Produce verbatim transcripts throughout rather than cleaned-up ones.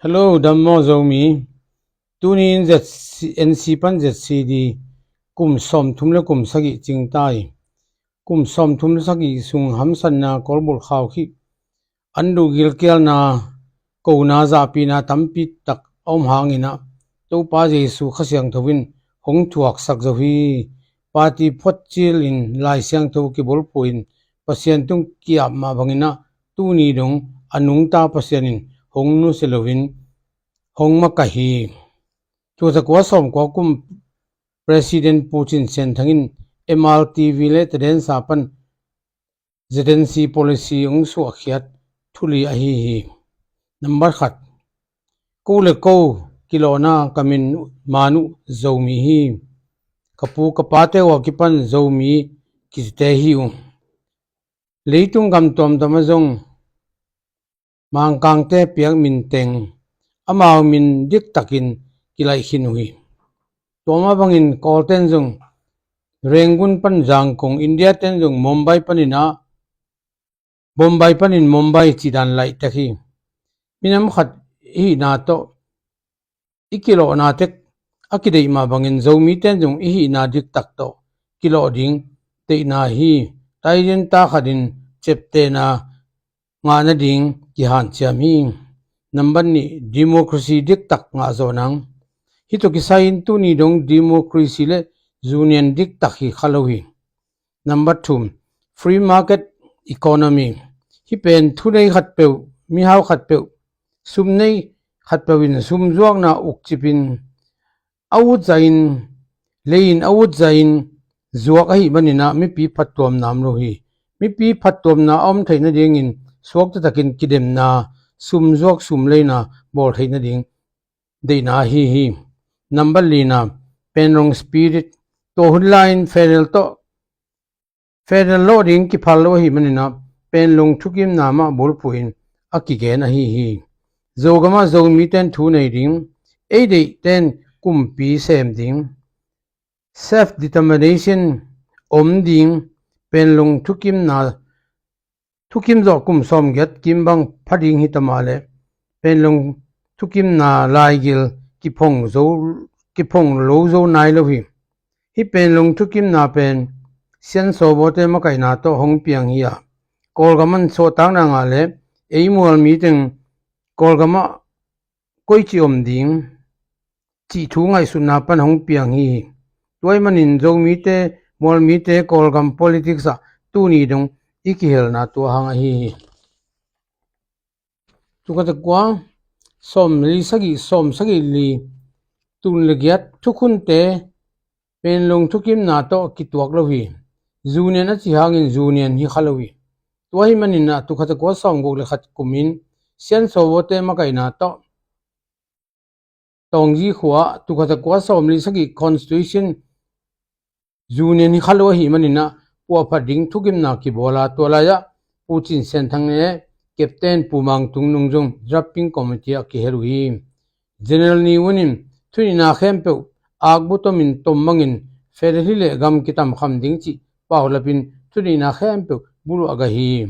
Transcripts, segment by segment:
Hello, dam maw Zomi. Tuni in Z C, N C pan Z C D kum sawmthum le kum sagih cingtai. Kum sawmthum le sagih sung hamsatna, Kawlbulh khaukhih, an duh gilkialna, kona zahpihna tampi tak a om hangin ah, Topa Jesu Kha Siangtho in hong thuaksak zo hi. Party phuat cil in Lai Siangtho kibulphuh in Pasian tung ki-ap mah bangin ah, tuni dong a nungta Pasian in hong nusia loin hong makaih hi. Tul khat za kua sawmkua kum President Pu Cin Sian Thang in M R T V le Tadensa pan Z N C policy hong suahkhiat thu li ahi hi. Nambat khat, ko le ko kilawhna ka min maan uh Zomi hi. Ka pu ka pate uh a kipan Zomi kicite hi uh. Leitung gam tuamtuam ah zong Mangkangte piak min teng amau min diktakin kilaih khin uh hi. Tua mah bangin Kawlten zong Rangoon pan Zangkong, India ten zong Mumbai panin ah, Bombay panin Mumbai cih dan laih tek hi. Minam khat i hihna tawh i kilawhna tek a kideih mah bangin Zomite in zong i hihna diktak tawh kilawh ding deihna hi. Taizenta khatin ciaptehna ngah nading kihanciam hi. Nambat nih, democracy diktak ngah zawh nang. Hih tawh kisai-in tuni dong democracy le union diktak hi kha lo hi. Nambat thum, free market economy. Hih pen thunei khatpeuh, mihau khatpeuh, sumnei khatpeuh in sumzuakna ukcipin a utzahin, leiin a utzahin zuak ahih manin ah mipi phattuamna om lo hi. Mipi phattuamna a om theih nadingin suakta takin kidemna, sumzuak sumleina bawl theih nading deihna ahi hi. Nambat lina, Panglong spirit. Tua hun lai-in federal tawh federal lawh ding kiphal lo ahih manin ah Panglong thukimna mah bulphuhin a kigen ahi hi. Zogam ah Zomite in thu nei ding, ei deihte in kumpi sem ding, self determination om ding, Panglong thukimna thukim zawh kum sawmgiat kim bang pha ding hi ta mah leh Panglong thukimna laigil kiphong zo, kiphong lo zo nai lo hi. Hih Panglong thukimna pen Sian Sawbawte makaihna tawh hong piang hi a, Kawlgam ah sawhtakna ngah leh ei mualmi teng Kawlgam ah koici om ding cih thu ngaihsutna pan hong piang hi. Tua ahih manin Zomite, mualmite, Kawlgam politics ah tuni dong i kihelna tua hang ahi hi. Tul khat za kua sawmli sagih, sawmsagih li, tul nih le giat thukhunte Panglong thukimna tawh kituak lo hi. Union a cih hangin union hi kha lo hi. Tua ahih manin ah tul khat za kua sawmguk le khat kumin Sian Sawbawte makaihna tawh Taungyi khua ah tul khat za kua sawmli sagih constitution union hi kha lo ahih manin ah puahphat ding thukimna kibawl a, tua lai-ah Pu Cin Sian Thang le Captain Pu Mang Tung Nung zong drafting committee ah kihel uh hi. General Ne Win in thuneihna khempeuh akbu tomin tommangin federal hi leh gam kitamkham ding cih paulapin thuneihna khempeuh buluh a gah hi.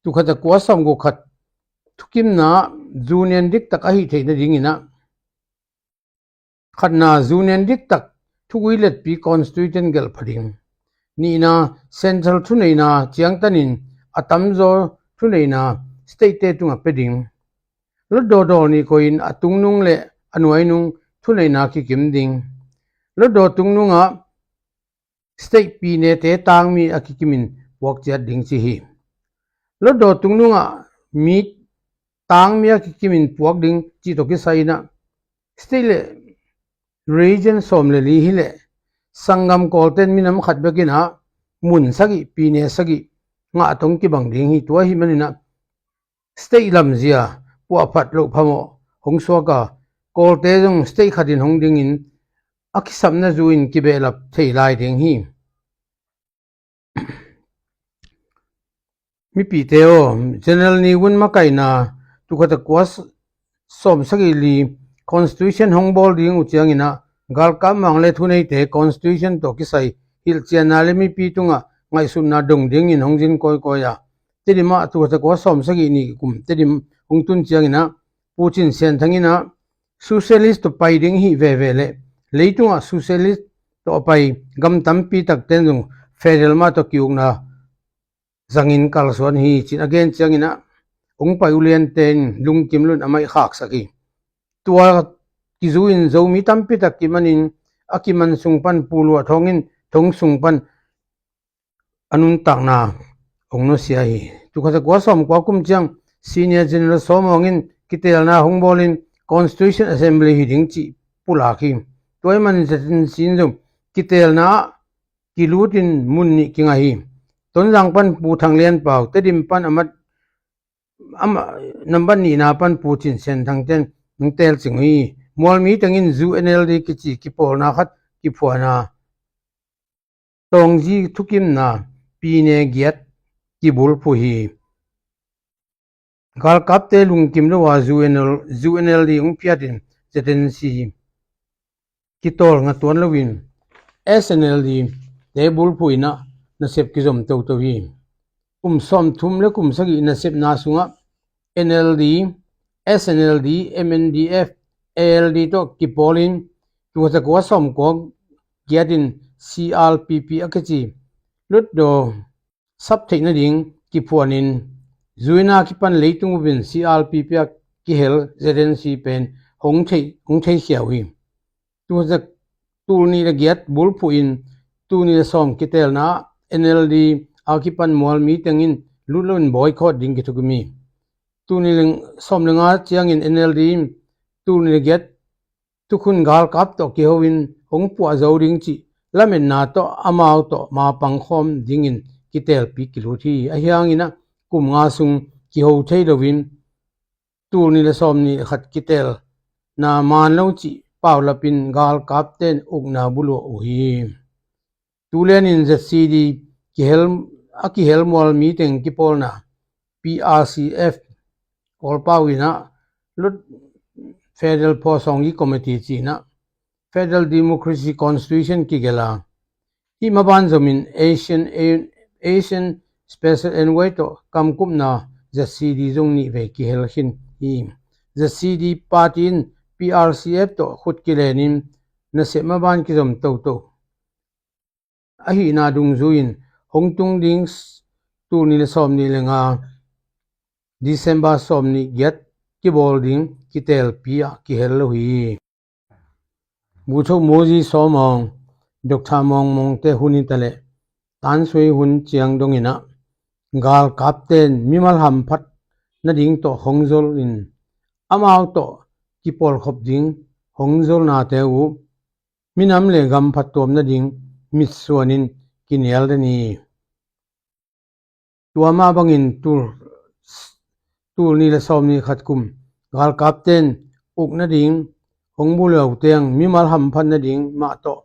Tul khat za kua sawmguk khat thukimna union diktak ahih theih nadingin ah, khatna, union diktak thugui letpi constitution gelh pha ding. Nihna, central thuneihna ciangtanin a tamzaw thuneihna state-te tungah pia ding. Hlutdaw dawl nih koihin a tungnung le a nuainung thuneihna kikim ding. Hlutdaw tungnungah state pinete tangmi a kikimin puak ciat ding ci hi. Hlutdaw tungnungah mi tangmi a kikimin puak ding cih tawh kisai-in ah state le region sawm le li hi leh sanggam Kawlten minam khat bekin ah mun sagih, pine sagih ngah tawh kibang ding hi. Tua ahih manin ah state lamzia puahphat loh phamawh hong suak a, Kawlte zong state khatin hong dingin a kisapna zu-in kibehlap thei lai ding hi. Mipite aw, General Ne Win makaihna tul khat za kua sawmsagih li constitution hong bawl ding uh ciangin ah galkap mang le thuneite constitution tawh kisai hilhcianna le mipi tungah ngaihsutna dong dingin hong zin kawikawi a, Tedim ah tul khat za kua sawmsagih nih kum Tedim hong tun ciangin ah Pu Cin Sian Thang in ah socialist tawh pai ding hi veve le leitungah socialist tawh a pai gam tampi takten zong federal mah tawh kiukna zangin kalsuan hi, ci-in a gen ciangin ah hong pai uliante in lungkim loin a maih khaksak hi. Tua kizu in Zomi tampi tak kimanin a kiman sung pan Pu Lua Thawng in thong sung pan a nuntakna hong nusia hi. Tul khat za kua sawm kua kum ciang Senior General Sawm Aung in kiteelna hong bawlin Constitution Assembly hi ding cih pulak hi. Tua ahih manin Z N C in zong kiteelna ah kilutin mun nih kingah hi. Tonzang pan Pu Thang Lian Pau, Tedim pan a mat, a ma-, nambat nihna pan Pu Cin Sian Thang ten hong teelcing uh hi. Mualmi tengin ZUU N L D kici kipawlna khat kiphuan a, Taungzi thukimna pine giat kibulphuh hi. Galkapte lungkim lo a ZUU N L, ZUU N L D hong phiatin Z N C kitawl ngah tuan loin S N L D te bulphuh in ah nasep kizom toto hi. Kum sawmthum le kum sagih nasepna sungah N L D, S N L D, M N D F, A L D tawh kipawlin tul khat za kua sawm kua giatin C R P P a kici lutdaw sap theih nading kiphuanin, zuina kipan leitung upin C R P P a kihel Z N C pen hong thei, hong theikhia uh hi. Tul za, tul nih le giat bulphuh in tul nih le sawm kiteelna ah N L D a kipan mualmi tengin lut loin boycott ding kithukim hi. Tul nih le sawm le nga ciangin N L D in tul nih le giat thukhun galkap tawh kiho in hong puah zo ding cih lametna tawh amau tawh mapang khawm dingin kiteelpi kilut hi. Ahi hangin ah kum nga sung kiho thei loin tul nih le sawm nih le khat kiteelna man lo cih paulapin galkapte in ukna buluah uh hi. Tulianin Z C D kihel, a kihel mualmi teng kipawlna P R C F, Kawlpau in ah lut Federal Pawsawngyi Committee ci-in ah Federal Democracy Constitution kigelh a, hih maban zomin Asian, Asian Special Envoy tawh kamkupna Z C D zong nih vei kihel khin hi. Z C D party in P R C F tawh khut kilenin nasep maban kizom toto ahihna dungzui-in hong tung ding s-, tul nih le sawm nih le nga, December sawm nih giat kibawl ding kiteelpi ah kihel lo hi. Butho Muzi Sawm Aung, Doctor Mawng Mawngte hun hi taleh tansui hun ciang dongin ah galkapte in mimal hamphat nading tawh hong zol in amau tawh kipawlkhop ding hong zolnate uh minam le gam phattuam nading mitsuanin kinial den hi. Tua mah bangin tul, tul nih le sawm nih khat kum galkapte in uk nading hong buluah uh teng mimal hamphat nading mah tawh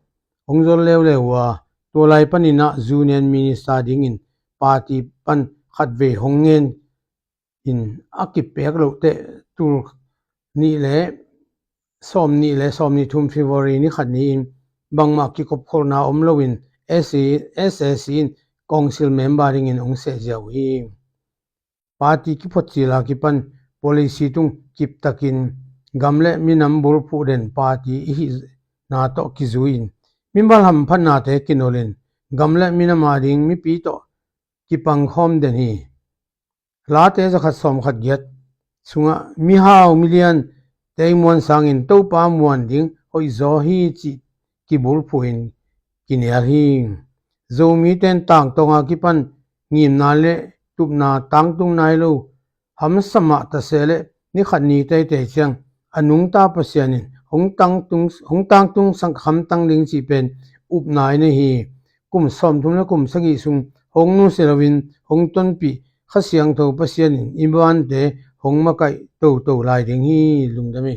hong zol leuleu uh a, tua lai panin ah Union Minister dingin party pan khatvei hong ngen in a kipek lohteh tul nih le sawm nih le sawm nih thum February ni khat ni-in bangmah kikopkholhna om loin S A C in council member dingin hong sehzia uh hi. Party kiphot cil a kipan policy tung kiptakin gam le minam bulphuh den party i hihna tawh kizui-in mimal hamphatnate kinolin gam le minam ading mipi tawh kipangkhawm den hi. Late zakhat sawmkhat giat sungah mihau milian tei muan sangin Topa muan ding hoihzaw hi cih kibulphuhin kinial hi. Zomite in tangtawnga kipan ngimna le tupna tangtung nai lo hamsa mah ta se le ni khat ni teitei ciang a nungta Pasian in hong tangtung, hong tangtung sang khamtang ding cih pen upna i nei hi. Kum sawmthum le kum sagih sung hong nusia loin hong tonpih Kha Siangtho Pasian in i bante hong makaih toto lai ding hi. Lungdam hi.